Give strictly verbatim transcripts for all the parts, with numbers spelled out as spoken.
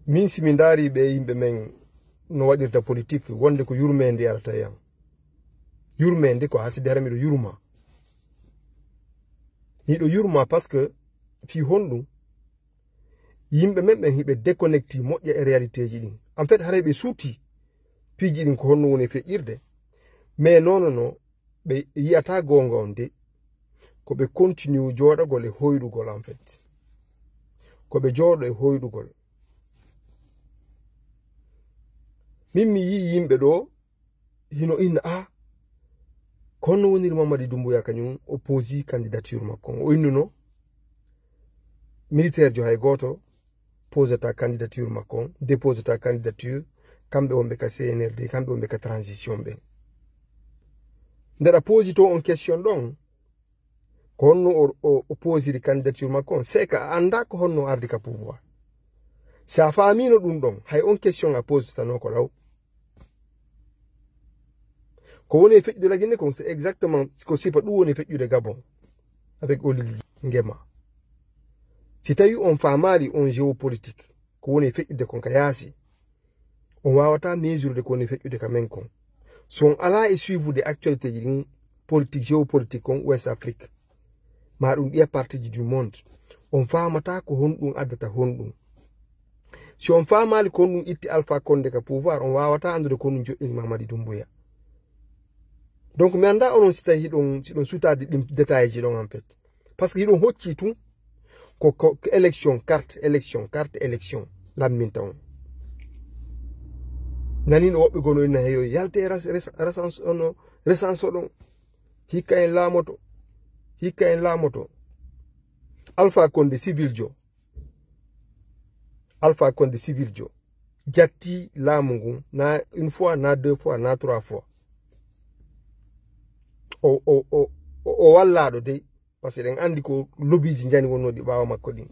Min, si mi ndaari ɓe yimɓe men no waɗirta politik, wonde ko yurmeende arata e am. Yurmeende ko haa si dara miɗo yurma. Miɗo yurma parce que fii honɗum? Yimɓe men ɓen hiɓe déconnecti moƴƴa e réalité ji ɗin. En fait, haray ɓe suuti piiji ɗin ko honno woni e feƴƴirde. Mais non, non, non, ɓe yi'ata goonga on de. Ko ɓe continue jooɗagol e hoyɗugol, en fait. Ko ɓe jooɗo e hoyɗugol. Min mi yi'i yimɓe ɗo, hino inna, "Ah, ko honno woniri Mamadi Doumbouya kañum o poosi candidature makko on?" O innuno militaire jo hay gooto poosata candidature makko on, dépoosata candidature, kamɓe wonɓe ka C N R D, kamɓe wonɓe ka transition ɓen. Nde ɗa poosi to on question ɗon, ko honno o, o, o poosiri candidature makko on, c'est que a annda ko honno o ardi ka pouvoir. Si a faamino ɗum ɗon, hay on question a poosatano ko law. Ko woni e feƴƴude Lagine kon, c'est exactement ko sifa ɗum woni e feƴƴude Gabon avec Oligui Nguema. Si tawi on faamaali on géopolitique, ko woni e feƴƴude kon ka yaasi, on waawata mesurde ko woni e feƴƴude ka men kon. So on alaa e suivude actualité ji ɗin politique, géopolitique kon Ouest Afrique, ma ɗum ɗiya partie ji du monde, on faamata ko honɗum addata honɗum. Si on faamaali ko honɗum itti Alpha Condé ka pouvoir, on waawata anndude ko honɗum joɗɗini Mamadi Doumbouya. Donc, mi annda onon si tawi hiɗon, si ɗon sutaade ɗin détail ji ɗon, en fait. Parce que hiɗon hocci tun ko, ko, ko élection, carte, élection, carte, élection. Lamminta on. Nani no woɓɓe gono inna heyo, yalte ras-, res-, recense, ono, recense ɗon. Hikka en laamoto. Hikka en laamoto. Alpha Condé civil jo. Alpha Condé civil jo. Jatti laamu ngun, na une fois, na deux fois, na trois fois. O, o, o, o, o wallaaɗo dey. Parce que eɗen anndi ko lobbyji njani wonnooɗi ɓaawo makko ɗin.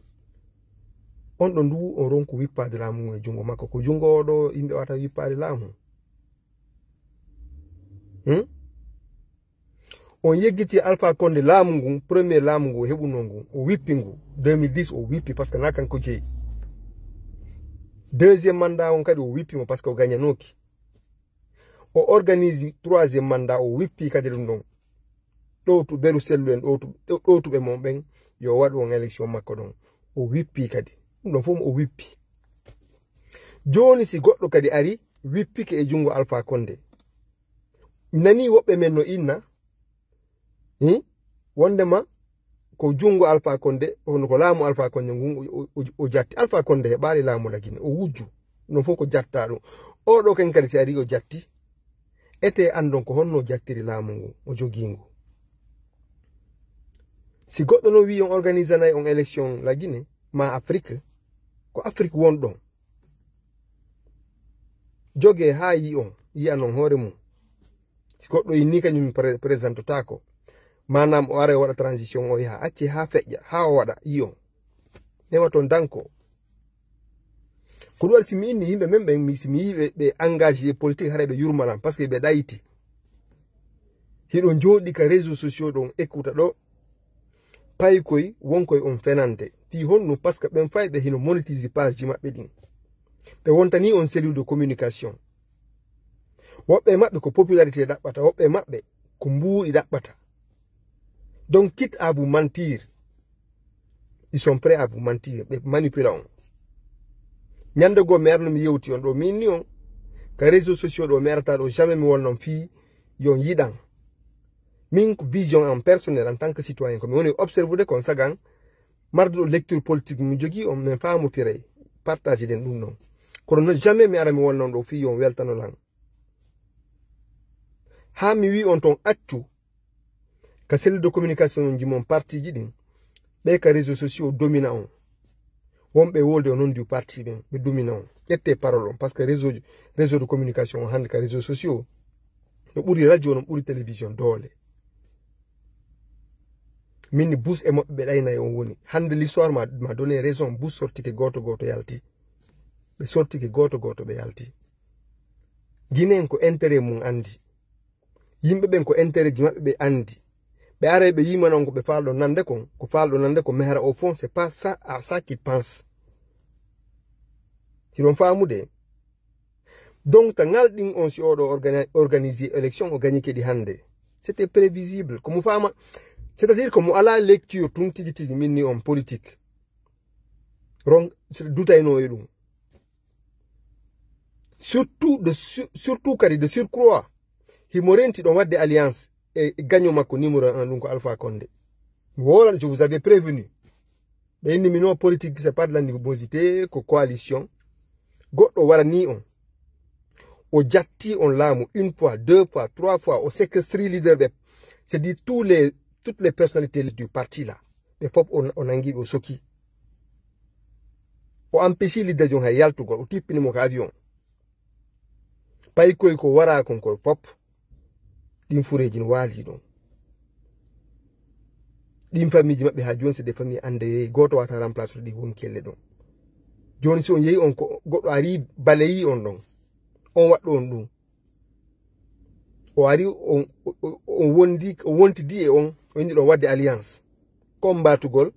On ɗo ndu, on ronku wippaade laamu ngun e junngo makko. Ko junngo oɗo yimɓe wata wippaade laamu. Hmm? On yeggiti Alpha Condé laamu ngun, premier laamu ngu o heɓunoo ngun, o wippi ngu, deux mille dix o wippi, parce que na kanko jeyi. Deuxième mandat on kadi o wippi mo, parce que o gañanooki. O organise troisième mandat, o wippi kadi ɗum ɗon. Ɗowtu, Beru Sellu en, ɗowtu, ɗowtuɓe mon ɓen, yo waɗu on élection makko ɗon. O wippi kadi. Ɗum ɗon fof o wippi. Jooni si goɗɗo kadi ari, wippike e junngo Alpha Condé. Nani woɓɓe men no inna, hi? Wondema ko junngo Alpha Condé, hono ko laamu Alpha Condé ngun o, o, o, o jatti. Alpha Condé heɓaali laamu Lagine, o wujju. Ɗum fof ko jatta ɗum. Oɗo ken kadi si ari o jatti, ete anndon ko honno o jattiri laamu ngu, o jogii ngu. Si goɗɗo non wi on organisanay on élection Lagine, ma Afrique, ko Afrique won ɗon. Jogee haa yi on, yi'anon hoore mum. Si goɗɗo inni kañum mi pré-, présentotaako. Maanaam o ara o waɗa transition o yaha, acce haa feƴƴa, haa o waɗa, yi on. Newa toon danko. Ko ɗum waɗi si mi inni yimɓe men ɓen, mi, si mi yii ɓe, ɓe engagé e politique, haray ɓe yurmanan, parce que ɓe ɗayti. Hiɗo jooɗi ka réseaux sociaux ɗon, écouta ɗo, paykoy, wonkoy on fenande. Fii honɗum? Parce que ɓen fayɓe hino monétise page ji maɓɓe ɗin. Ɓe wontani on cellule de communication. Woɓɓe e maɓɓe ko popularité ɗaɓɓata, woɓɓe e maɓɓe ko mbuuɗi ɗaɓɓata. Donc, quitte à vous mentir, ils sont prêts à vous mentir, ɓe manipula on. Ñande goo mi arno mi yewti on ɗo, mi inni on, ka réseaux sociaux ɗo mi arata ɗo, jamais mi wonnon fii yon yiɗan. Min ko vision am personnel en tant que citoyen, ko mi woni observude kon sagan, marduɗo lecture politique mi jogii on, min faamotiray, partage den ɗum ɗon. Kono no jamais mi ara mi wonnon ɗo fii yon weltano lan. Haa mi wi on ton accu, ka cellule de communication on jimon parti ji ɗin, ɓe ka réseaux sociaux domina on. Wonɓe wolde o non du parti ɓen, ɓe domina on. Ƴette parole on, parce que réseau, réseau de communication on hannde ka réseaux sociaux, no ɓuri radio, no ɓuri télévision doole. Min ni bus e maɓɓe ɓe ɗaynay on woni. Hannde l'histoire ma, ma donné raison, bus sortike gooto gooto yalti. Ɓe sortike gooto gooto ɓe yalti. Guinéen ko intérêt mum anndi. Yimɓe ɓen ko intérêt ji maɓɓe ɓe anndi. Ɓe aray ɓe yima non ko ɓe faalɗo nande kon, ko faalɗo nande ko, mais hara au fond, c'est pas ça, à ça qu'ils pensent. Hiɗon faamude? Donc ta ngal ɗin on si oɗo organi- organiser élection o gañi kadi hannde. C'était prévisible. Ko mo faama, c'est-à-dire ko mo ala lecture tun tigi tigi min ni on politique. Ron dutayno e ɗum. Surtout de sur- surtout kadi de surcroît himo renti ɗon wadde alliance e gaño makko numéro un ɗum ko Alpha Condé. Wolan, je vous avais prévenu. Ɓe inni mi non politique c'est pas de l'animosité ko coalition. Goɗɗo warani on. O jatti on laamu une fois, deux fois, trois fois, o séquestri leader ɓe. C'est dit tous les toutes les personnalités du parti là. Ɓe fof o, o nangi ɓe o soki. O empêchi leader jon hay yaltugol, o tippini mo ko avion. Pay koy ko wara kon koy fop. Ɗin fureeji no waali ɗon. Ɗin famille ji maɓɓe ha joni c'est des familles endeuillées, goto wata remplace ɗi won kelle ɗon. Joni si on yehi on ko goɗɗo ari baleyi on ɗon, on waɗɗo on ɗum. O ari on, on wondi o wontidi e on, o indi ɗon wadde alliance. Kombatugol,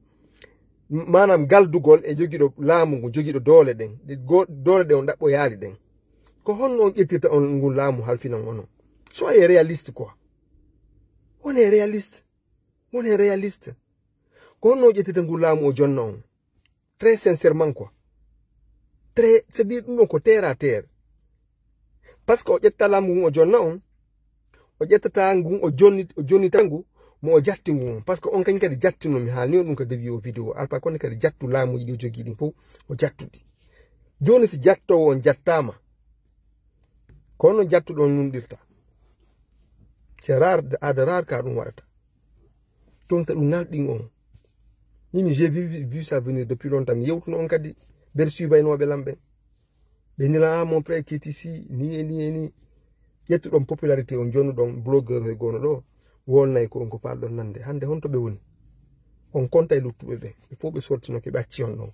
manam galdugol e jogiɗo laamu ngu, jogiɗo doole ɗen. Ɗe go- doole ɗe on ɗaɓɓoyaali ɗen. Ko honno on ƴettirta on ngun laamu halfinan onon? Soyez réaliste quoi. Wonee réaliste. Wonee réaliste. Ko honno on ƴettirta ngun laamu o jonna on? Très sincèrement quoi. Très, c'est dire ɗum ɗon ko terre à terre. Parce que o ƴetta laamu ngun o jonna on. O ƴettata ngun o jonni o jonnita ngu mo o jatti ngun. Parce que on kañ kadi jattino mi haalni on ɗum ko début o vidéo. Alpha Condé kadi jattu laamuji ɗi o jogii ɗin fof o jattuɗi. Joni si jattowo on jattama, ko honno jattuɗo on nunɗirta? C'est rare, à de rare ka ɗum waɗata. Donc ta ɗum ngal ɗin on. Mimi j'ai vu, vu ça venir depuis longtemps. Mi yewtuno on kadi bel suivaynooɓe lam ɓen. Ɓe nila ah, mon frère qui est ici ni e ni e ni. Ƴettuɗon popularité on jonnuɗon blogueur hoy gono ɗo. Wolnay ko on ko falɗon nande hannde honto ɓe woni? On konta e luttuɓe ɓe ɓe fof ɓe sortinoke ɓe acci on ɗon.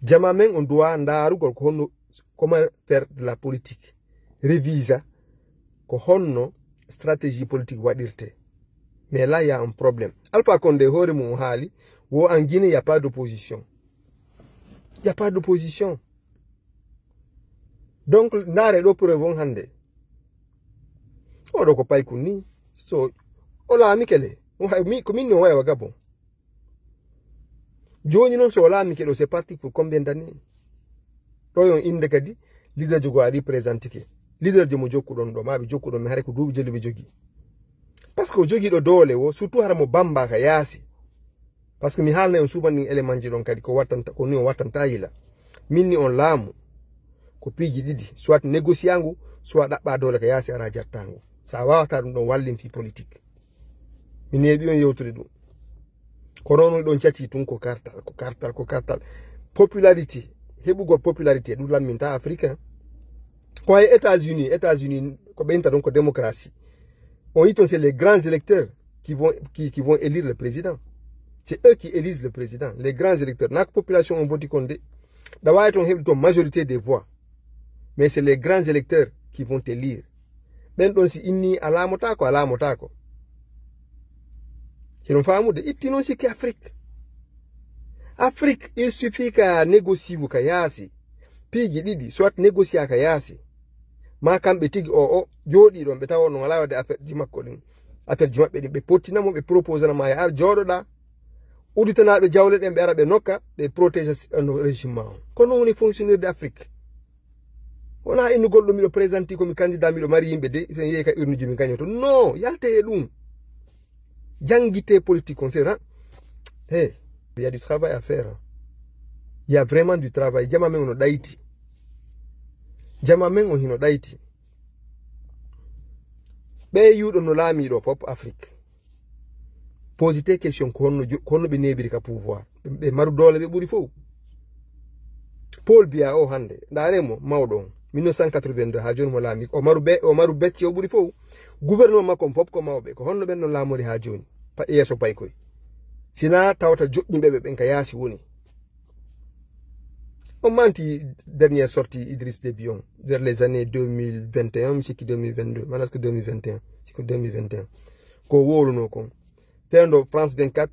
Jama men on duwa ndaarugol ko honno comment faire de la politique, révisa ko honno stratégie politique waɗirte. Mais là il y a un problème. Alpha Condé hoore mum o haali wo en Guinée il y a pas d'opposition. Il y a pas d'opposition. Donc ndaare ɗo preuve on hannde. Oɗo ko paykun ni so o laami kele ko min ni o wayawa Gabon. Joni noon so o laamike ɗo c'est parti pour combien d'années? Ɗo yon innde kadi leader jogo a représentike leader jomo jokkuɗon ɗo maɓe jokkuɗon mi haray ko duuɓi jelu ɓe jogii. Parce que o jogiiɗo doole wo surtout hara mo bamba ka yaasi. Parce que mi haalnay on suuban ɗin élément ji ɗon kadi ko wattanta ko ni o wattanta yila. Min ni on laamu ko piiji ɗiɗi soit négociangu soit ɗaɓɓa doole ka yaasi ara jattangu. Sa wawata ɗum ɗon wallin fi politique. Mi neeɓi on yewtude ɗum. Ko noon ɗon cati tun ko kartal ko kartal ko kartal. Popularité, heɓugol popularité ɗum lamminta africain. Ko hay états-unis états-unis ko ɓeynta ɗon ko démocratie. On yi toon c'est les grands électeurs qui vont, qui, qui vont élire le président. C'est eux qui élisent le président les grands électeurs nak population on voti kon de. Ɗa wawi toon heɓde toon majorité des voix. Mais c'est les grands électeurs qui vont élire. Ɓen ɗon si inni a laamotako a laamotako. Hiɗon faamude itti noon sikki afrique. Afrique il suffit ka négociwu ka yaasi piiji ɗiɗi soit négociya ka yaasi. Ma kamɓe tigi o o jooɗi ɗon ɓe tawa on no wala wadde affaire ji makko ɗin. Affaire ji maɓɓe ɗin ɓe pottinamo ɓe proposana ma ya ar jooɗoɗa. Udditanaaɓe jawle ɗen ɓe ara ɓe nokka ɓe protége no régime ma on. Kono woni fonctionnirde afrique. Wona innugol ɗo miɗo présenté komi candidat miɗo mari yimɓe de sen yehi ka urnuji mi gañoto non yalte e ɗum. Jangite politique on sera. He, il y a du travail à faire. Il y a vraiment du travail jama men ono ɗayti. Jama men on hino ɗayti. Ɓe yuɗo no laamiɗo fop afrique. Posite question ko honno ɓe neɓiri ka pouvoir ɓe maru doole ɓe ɓuri fof. Paul biya o hannde ndaare mo mawɗo on mille neuf cent quatre-vingt-deux ha joni mo laami o maru be o maru becce o ɓuri fof. Gouvernement makko on fof ko mawɓe ko honno ɓen ɗon laamori ha joni yeeso paykoy. Sina tawata joƴƴimɓe ɓe ɓen ka yaasi woni. On manti dernière sortie idriss débi on vers les années deux mille vingt et un mi sikki deux mille vingt-deux manasko deux mille vingt et un sikki deux mille vingt et un. Ko wowluno kon fewndo france vingt-quatre,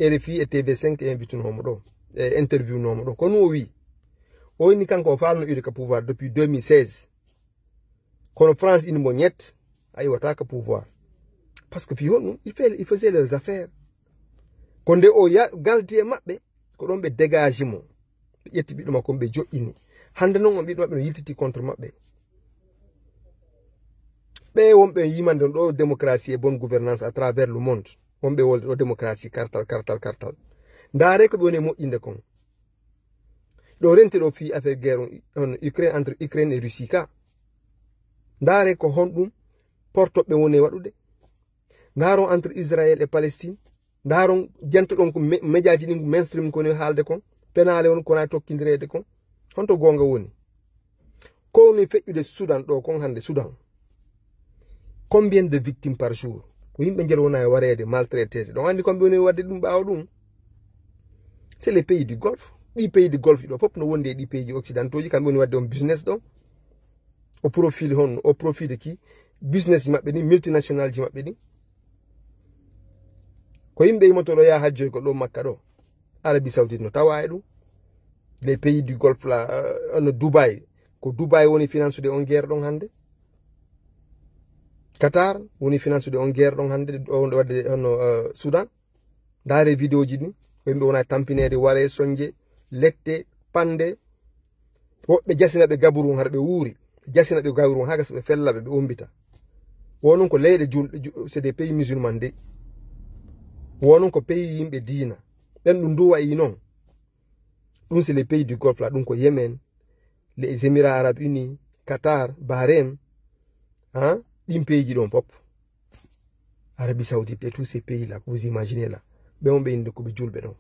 rfi e tv cinq e invitunomo ɗo. e interview nooma ɗo, kono o wi, o inni kanko o faalno iwde ka pouvoir depuis deux mille seize. Kono France ini mo ñett, a iwata ka pouvoir. Parce que fii honɗum, il fait, il faisait leurs affaires. Ko nde o ya-, galdi e maɓɓe, ko ɗon ɓe dégage mo. Ɓe ƴetti ɓiɗɗo makko, ɓe joƴƴini. Hannde noon, on ɓiɗɗo maɓɓe no yiltiti contre maɓɓe. Ɓe wonɓe yimande ɗo démocratie et bonne gouvernance à travers le monde. Wonɓe wolde ɗo démocratie, kartal, kartal, kartal. Ndaare ko ɓe woni e moƴƴinde kon. Ɗo renti ɗo fii affaire guerre on, on Ukraine, entre Ukraine et Russie ka. Ndaare ko honɗum portoɓe woni e waɗude. Ndaaron entre Israël et Palestine. Ndaaron, jantoɗon ko me-, médiaji ɗin, mainstream ko woni haalde kon. Penaale on ko wona tokkindireede kon. Honto goonga woni? Ko woni feƴƴude Soudan ɗo kon hannde, Soudan. Combien de victimes par jour? Ko yimɓe njelo wona e wareede, maltraité. Ɗon anndi combien woni waɗde ɗum ɓaawo ɗum? C'est les pays du Golfe. Ɗi pays du Golfe ɗo fof no wondi e ɗi pays occidentaux ji, kamɓe woni waɗde on business ɗo. Au profit de honno? Au profit de qui? Business ji maɓɓe ɗin, multinational ji maɓɓe ɗin. Ko yimɓe yimoto ɗo yaha hajjoy ko ɗo Makka ɗo. Arabie Saoudite no tawa e ɗum. Les pays du Golfe la, euh, no Dubaï. Ko Dubaï woni finance de on guerre ɗon hannde. Qatar woni finance de on guerre ɗon hannde, o wonde waɗde honno, euh, Soudan. Ndaare vidéo ji ɗin, ko yimɓe wona e tampineede, ware, soñje, lette, pande. Woɓɓe jasina ɓe gaburu on, hara ɓe wuuri. Jasina ɓe gaburu on, haa gasa ɓe fella ɓe, ɓe umbita. Wo non ko leyɗe julɓe, ju-, c'est des pays musulmans de. Wo non ko pays yimɓe diina. Ɓen ɗum ndu wayi non. Ɗum c'est les pays du Golfe là, ɗum ko Yémen, les Émirats Arabes Unis, Qatar, Bahreïn, hein, ɗin pays ji ɗon fof. Arabie Saoudite et tous ces pays là que vous imaginez là. Ɓe on ɓe inde ko ɓe julɓe ɗon.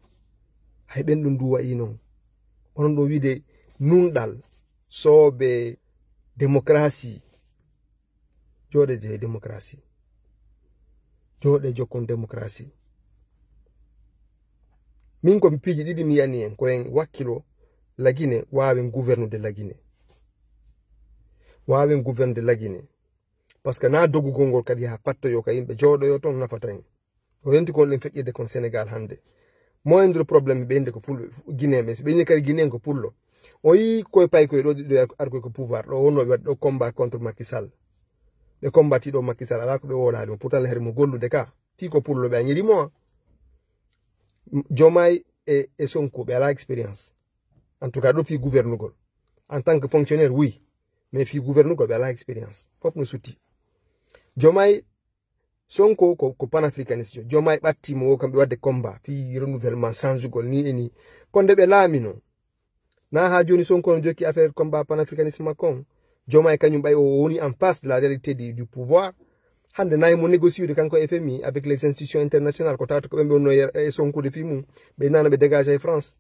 Hay ɓen ɗum ndu wayi non. Onon ɗo wiide nunɗal, soobe, démocratie. Jooɗe je démocratie. Jooɗe jokkon démocratie. Min ko mi piiji ɗiɗi mi yani en, ko en wakkilo la Guinée, waawen gouvernude la Guinée. Waawen gouvernude la Guinée. Parce que na dogugol ngol kadi haa fattoyo ka yimɓe jooɗoyo ton nafata en. O renti kon ɗen feƴƴirde kon Sénégal hannde. Moindre problème ɓe inde ko fulɓe, Guinée ɓe. Si ɓe inni kadi Guinée ko pullo. O yi koye pay koye ɗo, ɗo ar koye ko pouvoir. Ɗo wonno ɓe waɗi ɗo combat contre Macky Sall. Ɓe combati ɗo Macky Sall, alaa ko ɓe wolaali mo. Pourtant le hari mo gollude ka. Fii ko pullo ɓe añiri mo. Diomaye e, e Sonko ɓe alaa expérience. En tout cas, ɗo fii gouvernugol. En tant que fonctionnaire, oui. Mais fii gouvernugol ɓe alaa expérience. Fof no sutti. Diomaye Sonko ko, ko panafricaniste jo. Diomaye ɓatti mo wo kamɓe waɗde combat. Fii renouvellement, changugol ni e ni. Ko nde ɓe laamino. Na haa jooni Sonko no jokki affaire combat panafricaniste makko on. Diomaye kañum ɓay o woni en face de la réalité du, du pouvoir. Hannde nayi mo négociude kanko e F M I avec les institutions internationales. Ko tawata ko ɓen ɓe wonno e, e Sonko de fii mum. Ɓe nana ɓe dégage e France.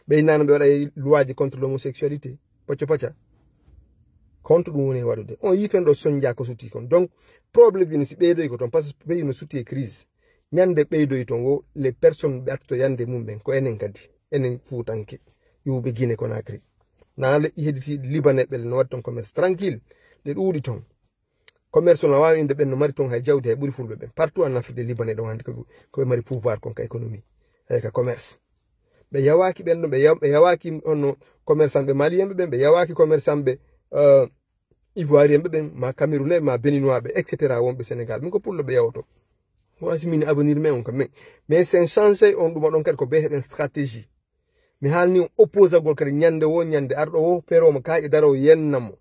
Ɓe nana ɓe waɗa e loi ji contre l'homosexualité. Pacca pacca. Ko honto ɗum woni e waɗude? On yii fen ɗo soñja ko sutti kon. Donc, problème ina si ɓeydoyi ko ton, parce que pays no sutti e crise. Ñande ɓeydoyi ton wo, les personnes ɓe attoto yande mum ɓen, ko enen kadi. Enen Fuutanke, iwuɓe Guinée Conakry. Na leƴƴi hedditi Libanais ɓe no waɗi ton commerce tranquille. Ɓe ɗuuɗi ton. Commerce no waawi inde ɓen no mari ton hay jawdi hay ɓuri fulɓe ɓen. Partout en Afrique, les Libanais ɗon hannde ko ɓe, ko ɓe mari pouvoir kon ka économie. Hay ka commerce. Ɓe yawaaki ɓen ɗon, ɓe yaw-, ɓe yawaaki honno commerçant ɓe malien ɓe ɓen, ɓe yawaaki commerçant ɓe, euh, ivoirien ɓe ɓen, ma camerounais, ma béninois ɓe, et cetera wonɓe Sénégal. Min ko pullo ɓe yawoto. Ko asmini avenir men on kam men. Mais sen change on ɗuma ɗon kadi ko be heɗen stratégie. Mi haalni on opposagol kadi ñande wo ñande arɗo wo feromo kaaƴe daro yenna mo.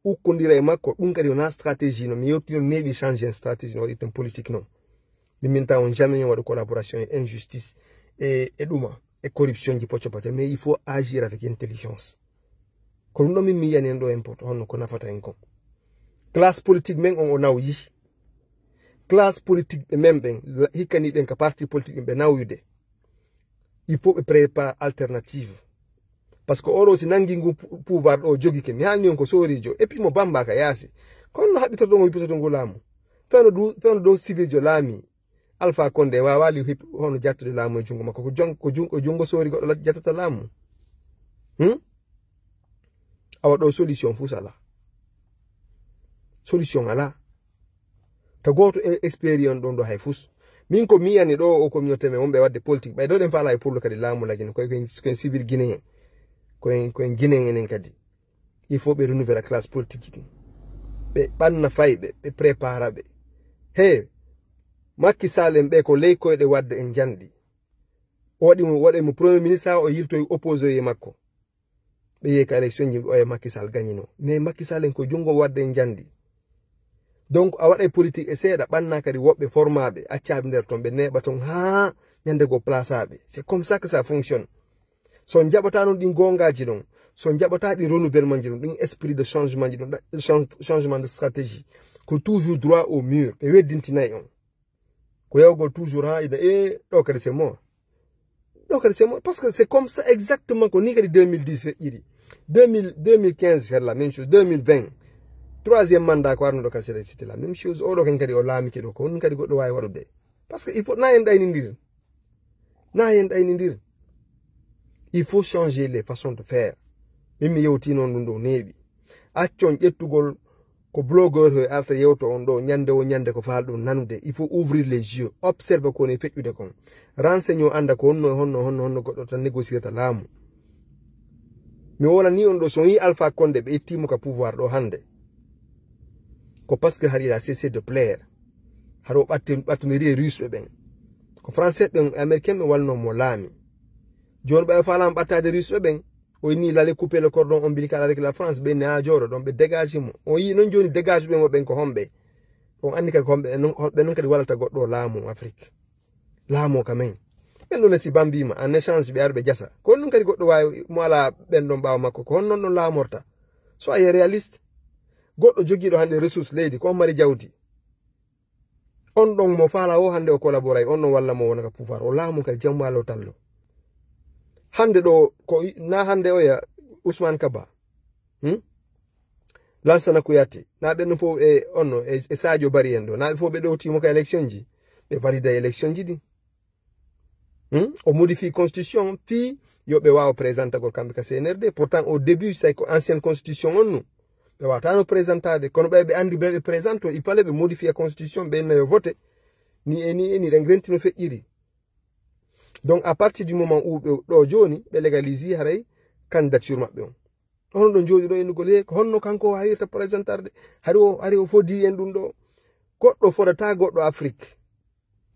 Ukkondira e makko, ɗum kadi wona stratégie no. Mi yewtino neeɓi change en stratégie no waɗirten politique noon. Min min taw on jamais yon waɗa collaboration e injustice e, e ɗuma, e corruption ji pocco pocco. Mais il faut agir avec intelligence. Ko ɗum ɗo min mi yiyani en ɗo importe, honno ko nafata en kon. Classe politique men on o nawyi. Classe politique ɓe men ɓen, la-, hikkani ɓen ka parti politique ɓe nawyude. Il faut ɓe prépare alternative. Parce que oɗo si nangi ngu pou-, pouvoir ɗo jogike, mi haalni on ko sorijo, et puis mo bamba ka yaasi. Kono no haɓɓitorto ngo, yippitoto ngu laamu. Fewno du-, fewno dow civil jo laami. Alpha Condé wawa li hip-, hono jattude laamu e jungo makko. Ko jon-, ko jun-, ko jungo sori goɗɗo la-, jattata laamu. Hmm? Awa ɗo solution fus ala. Solution ala. Ka gooto e expérience ɗon ɗo hay fus. Min ko mi yiyani ɗo o communauté men wonɓe waɗde politique, ɓay ɗo ɗen faala e pullo kadi laamu lagine, koye koyen koyen civil guinéen, koyen koyen guinéen enen kadi. Il faut ɓe renouvela classe politique ɗin, ɓe ɓanna fayɓe, ɓe prépara ɓe. He, Macky Sall en ɓe ko ley koyɗe waɗde en janɗi. O waɗi mo waɗi mo premier ministre, o yiltoyi opposé e makko. Ɓe yehi ka élection ji, oya Macky Sall gagnino, mais Macky Sall en ko junngo waɗde en janɗi. Donc a waɗay politique e seeɗa, ɓanna kadi woɓɓe formaaɓe, accaaɓe nder ton, ɓe neeɓa ton haa ñande goo plaçaaɓe. C'est comme ça que ça fonctionne. So on jaɓata noon ɗin goongaaji ɗon, so on jaɓata ɗin renouvellement ji ɗon, ɗin esprit de changement ji ɗon, changement de stratégie, ko toujours droit au mur, ɓe weddintinay on. Ko yawgol toujours haa ina e ɗo kadi c'est mort. Ɗo kadi c'est mort, parce que c'est comme ça exactement, ko ni kadi deux mille dix feƴƴiri, deux mille deux mille quinze, c'est la même chose, deux mille vingt, troisième mandat ko arnuɗo ka, c'était la même chose. Oɗo ken kadi o laamike ɗo, ko honɗum kadi goɗɗo waawi waɗude? Parce que il faut na en ɗaynindir, na en ɗaynindir. Il faut changer les façons de faire. Min mi yewti noon ɗum ɗo neeɓi. Accon ƴettugol ko blogueur he arta yewto on ɗo ñande o ñande ko faal ɗum nanude. Il faut ouvrir les yeux, observe ko woni feƴƴude kon, renseigner o, annda ko honno honno honno honno goɗɗo tan négocierta laamu. Mi wolani on ɗo, so on yi Alpha Condé ɓe ittimo ka pouvoir ɗo hannde, ko parce que hari il a cessé de plaire. Haro ɓatte ɓattoniri e Russe ɓe ɓen. Ko Français ɓen, Américain ɓe walno mo laami. Jooni ɓe faalama ɓattade Russe ɓe ɓen, o inni il allait couper le cordon ombilical avec la France, ɓe ne a jooɗo ɗon, ɓe dégage mo. On yi noon jooni dégage ɓe mo ɓen ko homɓe? On anndi kadi ko homɓe, ɓe noon kadi wallata goɗɗo o laamu Afrique. Laamu ka men. Ɓen ɗon si bambima, en échange ɓe ar ɓe jasa. Ko honɗum kadi goɗɗo waawi mo ala ɓen ɗon ɓaawo makko, ko honno ɗon laamorta? So a ye réaliste, goɗɗo jogiiɗo hannde ressource leydi, ko on mari jawdi. On ɗon mo faala o hannde o collaboray, on ɗon walla mo wona ka pouvoir, o laamu kadi jamma lo tallo. Hannde ɗo ko i-, na hannde oya Ousmane Kaba. Hmm? Lansana Kouyaté, na ɓen ɗon fof e onno, e, e Sadio Barry en ɗo, na ɓe fof ɓe ɗowtimo ka élection ji, ɓe valida élection ji ɗin. Hmm? O modifie constitution fii yo ɓe waawa présentagol kamɓe ka C N R D. Pourtant au début, c'est ko ancienne constitution on nu. Ɓe waawatano présentade, kono ɓe, ɓe anndi ɓe, ɓe présente o, il fallait ɓe modifie constitution, ɓe nayo vote. Ni e ni e ni, ɗen renti no feƴƴiri. Donc à partir du moment où ɓe ɗo jooni, ɓe légalise haray candidature maɓɓe on. Hono ɗo jooɗi ɗo innugol, he, ko honno kanko o hayrata présentarde? Hari o, hari o fodi en ɗum ɗo. Goɗɗo fodata goɗɗo Afrique.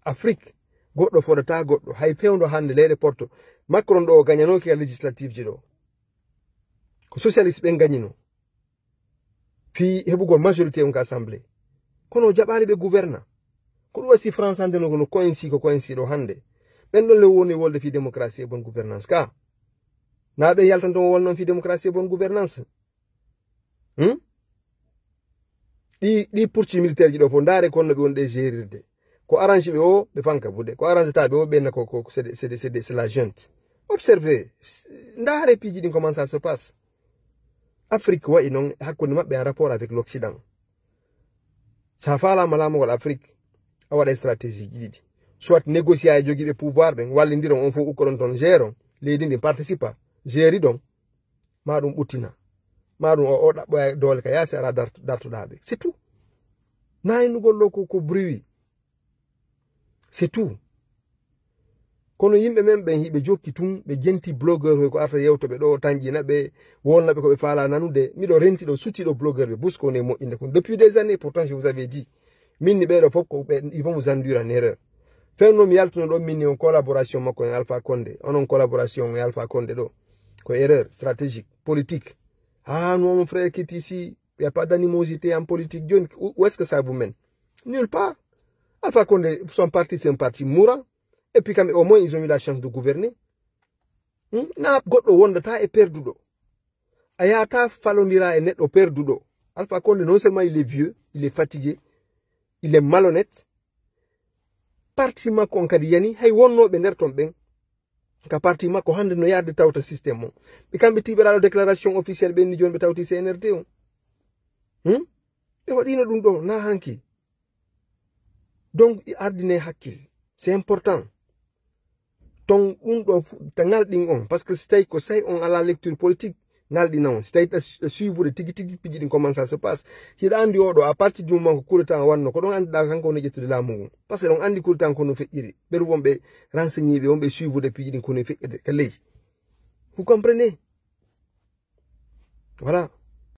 Afrique, goɗɗo fodata goɗɗo. Hay fewndo hannde leyɗe Porto. Macron ɗo o gañanoki ka législative ji ɗo. Ko socialiste ɓen gañino. Fii heɓugol majorité on ka assemblée. Kono o jaɓaali ɓe gouverna. Ko ɗum wasi France hannde no, no coinci ko coinci ɗo hannde. Ɓen ɗon le woni wolde fii démocratie et bonne gouvernance ka. Na ɓe yaltanto o wol noon fii démocratie et bonne gouvernance. Hmm? Ɗi, ɗi poursuite militaire ji ɗo fof, ndaare kon no ɓe woni ɗe gérirde. Ko arrange ɓe o, ɓe fanka buɗe. Ko arrange ta ɓe o, ɓe na ko, ko, c'est de, c'est de, c'est de, c'est la junte. Observez. Ndaare piiji ɗin comment ça se passe. Afrique wayi noon hakkunde maɓɓe en rapport avec l'Occident. Sa faalama laamugol Afrique, a waɗa stratégie ji ɗiɗi. Soit négocier e jogiiɓe pouvoir ɓen, wallindiron on fof, ukkoɗon toon, géron leydi ndin, participa, géri ɗon, ma ɗum ɓuttina. Ma ɗum o, o ɗaɓɓoya doole ka yaasi, ara dart-, dartoɗa ɓe. C'est tout. Na innugol ɗo ko, ko bruit. C'est tout. Kono yimɓe men ɓen hiɓe jokki tun, ɓe jenti blogueur hoy ko arta yewtoɓe ɗo, tanƴina ɓe, wolna ɓe ko ɓe faala nanude. Miɗo renti ɗo, sutti ɗo blogueur ɓe, busko ne moƴƴinde kon. Depuis des années, pourtant, je vous avais dit. Min ni ɓeɗo fof ko ɓe, ils vont vous induire en erreur. Fenno mi yaltuno ɗo, min ni on collaboration makko e Alpha Condé. Onon collaboration e Alpha Condé ɗo. Ko erreur stratégique, politique. Ah non, mon frère, quitte ici. Il n'y a pas d'animosité en politique. Jooni, où, où est-ce que ça vous mène? Nulle part. Alpha Condé, son parti, c'est un parti mourant. Et puis, quand même, au moins, ils ont eu la chance de gouverner. Hmm? Na goɗɗo wondata e perduɗo. A yahata falondira e neɗɗo perduɗo. Alpha Condé, non seulement il est vieux, il est fatigué, il est malhonnête. Parti makko on kadi yani, hay wonnooɓe nder ton ɓen, ka parti makko hannde no yaade tawta système o. Ɓe kamɓe tiɓeraɗo déclaration officielle ɓe ni jooni ɓe tawti C N R D o. Hmm? Ɓe waɗino ɗum ɗo, na hanki. Donc, i ardine hakkil. C'est important. Ton ɗum ɗo fu-, ta ngal ɗin on. Parce que si tawi ko say on ala lecture politique, Nalɗina on, si tawi ɗa suivre tigi tigi piiji ɗin, comment ça se passe. Hiɗa andi oɗo, à partir du moment ko coup d'état o wanno, ko ɗon andiɗa kanko woni ƴettude laamu ngun. Parce que ɗon andi coup d'état ko no feƴƴiri. Ɓeru wonɓe renseigné ɓe, wonɓe suivre piiji ɗin ko no feƴƴirde ka leydi. Vous comprenez? Voilà.